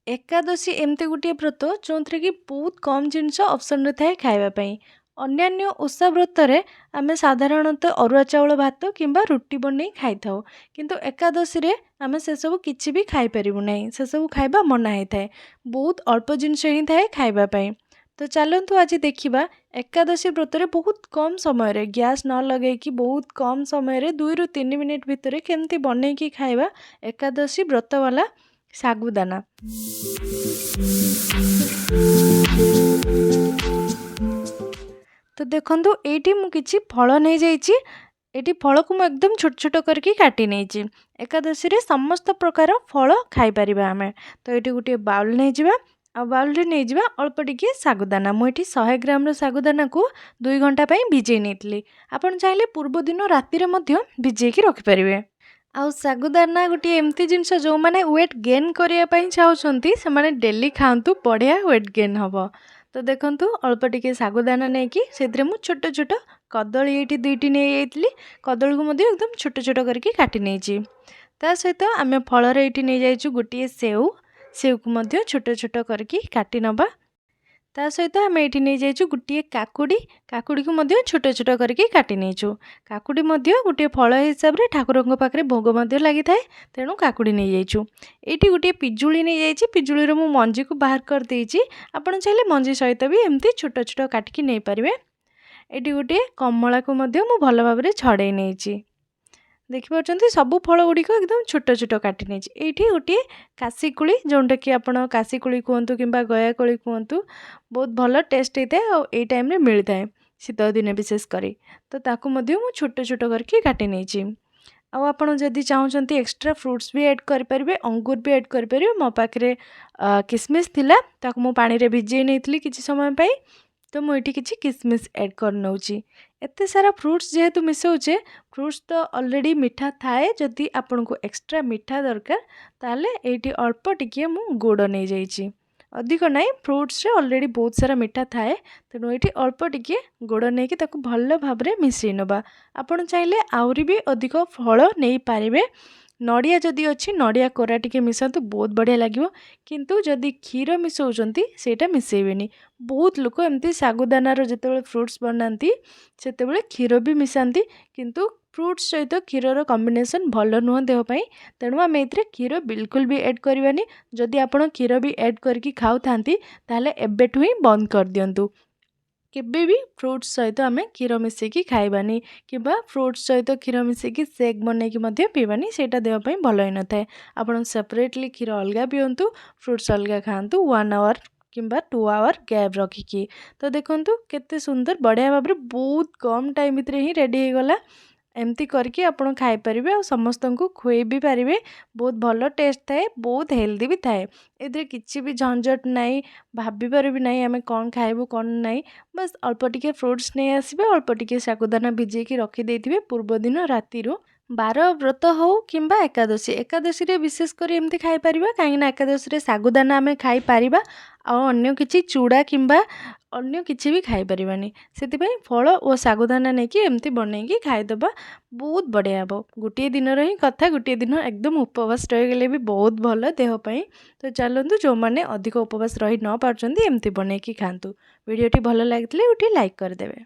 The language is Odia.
ଏକାଦଶୀ ଏମିତି ଗୋଟିଏ ବ୍ରତ ଯେଉଁଥିରେ କି ବହୁତ କମ୍ ଜିନିଷ ଅପସନ୍ରେ ଥାଏ ଖାଇବା ପାଇଁ। ଅନ୍ୟାନ୍ୟ ଓଷା ବ୍ରତରେ ଆମେ ସାଧାରଣତଃ ଅରୁଆ ଚାଉଳ ଭାତ କିମ୍ବା ରୁଟି ବନେଇ ଖାଇଥାଉ, କିନ୍ତୁ ଏକାଦଶୀରେ ଆମେ ସେସବୁ କିଛି ବି ଖାଇପାରିବୁ ନାହିଁ। ସେସବୁ ଖାଇବା ମନା ହେଇଥାଏ। ବହୁତ ଅଳ୍ପ ଜିନିଷ ହିଁ ଥାଏ ଖାଇବା ପାଇଁ। ତ ଚାଲନ୍ତୁ ଆଜି ଦେଖିବା ଏକାଦଶୀ ବ୍ରତରେ ବହୁତ କମ୍ ସମୟରେ, ଗ୍ୟାସ୍ ନ ଲଗେଇକି, ବହୁତ କମ୍ ସମୟରେ 2ରୁ 3 ମିନିଟ୍ ଭିତରେ କେମିତି ବନେଇକି ଖାଇବା ଏକାଦଶୀ ବ୍ରତବାଲା ସାଗୁଦାନା। ତ ଦେଖନ୍ତୁ, ଏଇଠି ମୁଁ କିଛି ଫଳ ନେଇଯାଇଛି। ଏଇଠି ଫଳକୁ ମୁଁ ଏକଦମ ଛୋଟ ଛୋଟ କରିକି କାଟି ନେଇଛି। ଏକାଦଶୀରେ ସମସ୍ତ ପ୍ରକାର ଫଳ ଖାଇପାରିବା ଆମେ। ତ ଏଇଠି ଗୋଟିଏ ବାଉଲ୍ ନେଇଯିବା ଆଉ ବାଉଲ୍ରେ ନେଇଯିବା ଅଳ୍ପ ଟିକିଏ ଶାଗୁଦାନା। ମୁଁ ଏଠି 100 ଗ୍ରାମର ଶାଗୁଦାନାକୁ 2 ଘଣ୍ଟା ପାଇଁ ଭିଜେଇ ନେଇଥିଲି। ଆପଣ ଚାହିଁଲେ ପୂର୍ବଦିନ ରାତିରେ ମଧ୍ୟ ଭିଜେଇକି ରଖିପାରିବେ। ଆଉ ଶାଗୁଦାନା ଗୋଟିଏ ଏମିତି ଜିନିଷ, ଯେଉଁମାନେ ୱେଟ୍ ଗେନ୍ କରିବା ପାଇଁ ଚାହୁଁଛନ୍ତି, ସେମାନେ ଡେଲି ଖାଆନ୍ତୁ, ବଢ଼ିଆ ୱେଟ୍ ଗେନ୍ ହେବ। ତ ଦେଖନ୍ତୁ, ଅଳ୍ପ ଟିକିଏ ଶାଗୁଦାନା ନେଇକି ସେଥିରେ ମୁଁ ଛୋଟ ଛୋଟ କଦଳୀ ଏଇଠି 2ଟି ନେଇଯାଇଥିଲି। କଦଳୀକୁ ମଧ୍ୟ ଏକଦମ ଛୋଟ ଛୋଟ କରିକି କାଟି ନେଇଛି। ତା ସହିତ ଆମେ ଫଳରେ ଏଇଠି ନେଇଯାଇଛୁ ଗୋଟିଏ ସେଉ। ସେଉକୁ ମଧ୍ୟ ଛୋଟ ଛୋଟ କରିକି କାଟି ନେବା। ତା ସହିତ ଆମେ ଏଇଠି ନେଇଯାଇଛୁ ଗୋଟିଏ କାକୁଡ଼ି। କାକୁଡ଼ିକୁ ମଧ୍ୟ ଛୋଟ ଛୋଟ କରିକି କାଟି ନେଇଛୁ। କାକୁଡ଼ି ମଧ୍ୟ ଗୋଟିଏ ଫଳ ହିସାବରେ ଠାକୁରଙ୍କ ପାଖରେ ଭୋଗ ମଧ୍ୟ ଲାଗିଥାଏ, ତେଣୁ କାକୁଡ଼ି ନେଇଯାଇଛୁ। ଏଇଠି ଗୋଟିଏ ପିଜୁଳି ନେଇଯାଇଛି। ପିଜୁଳିର ମୁଁ ମଞ୍ଜିକୁ ବାହାର କରିଦେଇଛି। ଆପଣ ଚାହିଁଲେ ମଞ୍ଜି ସହିତ ବି ଏମିତି ଛୋଟ ଛୋଟ କାଟିକି ନେଇପାରିବେ। ଏଇଠି ଗୋଟିଏ କମଳାକୁ ମଧ୍ୟ ମୁଁ ଭଲ ଭାବରେ ଛଡ଼େଇ ନେଇଛି। ଦେଖିପାରୁଛନ୍ତି, ସବୁ ଫଳ ଗୁଡ଼ିକ ଏକଦମ ଛୋଟ ଛୋଟ କାଟି ନେଇଛି। ଏଇଠି ଗୋଟିଏ କାଶିକୋଳି, ଯେଉଁଟାକି ଆପଣ କାଶିକୋଳି କୁହନ୍ତୁ କିମ୍ବା ଗୟାକୋଳି କୁହନ୍ତୁ, ବହୁତ ଭଲ ଟେଷ୍ଟ ହେଇଥାଏ ଆଉ ଏଇ ଟାଇମ୍ରେ ମିଳିଥାଏ, ଶୀତ ଦିନେ ବିଶେଷ କରି। ତ ତାକୁ ମଧ୍ୟ ମୁଁ ଛୋଟ ଛୋଟ କରିକି କାଟି ନେଇଛି। ଆଉ ଆପଣ ଯଦି ଚାହୁଁଛନ୍ତି, ଏକ୍ସଟ୍ରା ଫ୍ରୁଟ୍ସ ବି ଆଡ଼୍ କରିପାରିବେ, ଅଙ୍ଗୁର ବି ଆଡ଼୍ କରିପାରିବେ। ମୋ ପାଖରେ କିସମିସ୍ ଥିଲା, ତାକୁ ମୁଁ ପାଣିରେ ଭିଜେଇ ନେଇଥିଲି କିଛି ସମୟ ପାଇଁ। ତ ମୁଁ ଏଇଠି କିଛି କିସମିସ୍ ଆଡ଼୍ କରିନେଉଛି। ଏତେ ସାରା ଫ୍ରୁଟ୍ସ ଯେହେତୁ ମିଶାଉଛେ, ଫ୍ରୁଟ୍ସ ତ ଅଲରେଡ଼ି ମିଠା ଥାଏ। ଯଦି ଆପଣଙ୍କୁ ଏକ୍ସଟ୍ରା ମିଠା ଦରକାର, ତାହେଲେ ଏଇଠି ଅଳ୍ପ ଟିକିଏ ମୁଁ ଗୁଡ଼ ନେଇଯାଇଛି। ଅଧିକ ନାହିଁ, ଫ୍ରୁଟ୍ସରେ ଅଲରେଡ଼ି ବହୁତ ସାରା ମିଠା ଥାଏ। ତେଣୁ ଏଇଠି ଅଳ୍ପ ଟିକିଏ ଗୁଡ଼ ନେଇକି ତାକୁ ଭଲ ଭାବରେ ମିଶାଇ ନେବା। ଆପଣ ଚାହିଁଲେ ଆହୁରି ବି ଅଧିକ ଫଳ ନେଇପାରିବେ। ନଡ଼ିଆ ଯଦି ଅଛି, ନଡ଼ିଆ କୋରା ଟିକେ ମିଶାନ୍ତୁ, ବହୁତ ବଢ଼ିଆ ଲାଗିବ। କିନ୍ତୁ ଯଦି କ୍ଷୀର ମିଶାଉଛନ୍ତି, ସେଇଟା ମିଶାଇବେନି। ବହୁତ ଲୋକ ଏମିତି ଶାଗୁଦାନାର ଯେତେବେଳେ ଫ୍ରୁଟ୍ସ ବନାନ୍ତି, ସେତେବେଳେ କ୍ଷୀର ବି ମିଶାନ୍ତି। କିନ୍ତୁ ଫ୍ରୁଟ୍ସ ସହିତ କ୍ଷୀରର କମ୍ବିନେସନ୍ ଭଲ ନୁହଁ ଦେହ ପାଇଁ। ତେଣୁ ଆମେ ଏଥିରେ କ୍ଷୀର ବିଲକୁଲ ବି ଆଡ଼୍ କରିବାନି। ଯଦି ଆପଣ କ୍ଷୀର ବି ଆଡ଼୍ କରିକି ଖାଉଥାନ୍ତି, ତାହେଲେ ଏବେଠୁ ହିଁ ବନ୍ଦ କରିଦିଅନ୍ତୁ। କେବେ ବି ଫ୍ରୁଟ୍ସ ସହିତ ଆମେ କ୍ଷୀର ମିଶାଇକି ଖାଇବାନି କିମ୍ବା ଫ୍ରୁଟ୍ସ ସହିତ କ୍ଷୀର ମିଶାଇକି ସେକ୍ ବନେଇକି ମଧ୍ୟ ପିଇବାନି। ସେଇଟା ଦେହ ପାଇଁ ଭଲ ହେଇନଥାଏ। ଆପଣ ସେପାରେଟଲି କ୍ଷୀର ଅଲଗା ପିଅନ୍ତୁ, ଫ୍ରୁଟ୍ସ ଅଲଗା ଖାଆନ୍ତୁ, 1 ଆୱାର କିମ୍ବା 2 ଆୱାର ଗ୍ୟାପ୍ ରଖିକି। ତ ଦେଖନ୍ତୁ, କେତେ ସୁନ୍ଦର ବଢ଼ିଆ ଭାବରେ ବହୁତ କମ୍ ଟାଇମ୍ ଭିତରେ ହିଁ ରେଡ଼ି ହେଇଗଲା। ଏମିତି କରିକି ଆପଣ ଖାଇପାରିବେ ଆଉ ସମସ୍ତଙ୍କୁ ଖୁଏଇ ବି ପାରିବେ। ବହୁତ ଭଲ ଟେଷ୍ଟ ଥାଏ, ବହୁତ ହେଲ୍ଦି ବି ଥାଏ। ଏଥିରେ କିଛି ବି ଝଞ୍ଝଟ ନାହିଁ, ଭାବିବାର ବି ନାହିଁ ଆମେ କ'ଣ ଖାଇବୁ କ'ଣ ନାହିଁ। ବାସ୍, ଅଳ୍ପ ଟିକେ ଫ୍ରୁଟ୍ସ ନେଇ ଆସିବେ, ଅଳ୍ପ ଟିକେ ଶାଗୁଦାନା ଭିଜେଇକି ରଖିଦେଇଥିବେ ପୂର୍ବଦିନ ରାତିରୁ। ବାର ବ୍ରତ ହେଉ କିମ୍ବା ଏକାଦଶୀ, ଏକାଦଶୀରେ ବିଶେଷ କରି ଏମିତି ଖାଇପାରିବା, କାହିଁକିନା ଏକାଦଶୀରେ ଶାଗୁଦାନା ଆମେ ଖାଇପାରିବା ଆଉ ଅନ୍ୟ କିଛି ଚୁଡ଼ା କିମ୍ବା ଅନ୍ୟ କିଛି ବି ଖାଇପାରିବାନି। ସେଥିପାଇଁ ଫଳ ଓ ଶାଗୁଦାନା ନେଇକି ଏମିତି ବନେଇକି ଖାଇଦେବା, ବହୁତ ବଢ଼ିଆ ହେବ। ଗୋଟିଏ ଦିନର ହିଁ କଥା। ଗୋଟିଏ ଦିନ ଏକଦମ ଉପବାସ ରହିଗଲେ ବି ବହୁତ ଭଲ ଦେହ ପାଇଁ। ତ ଚାଲନ୍ତୁ, ଯେଉଁମାନେ ଅଧିକ ଉପବାସ ରହି ନ ପାରୁଛନ୍ତି, ଏମିତି ବନେଇକି ଖାଆନ୍ତୁ। ଭିଡ଼ିଓଟି ଭଲ ଲାଗିଥିଲେ ଗୋଟିଏ ଲାଇକ୍ କରିଦେବେ।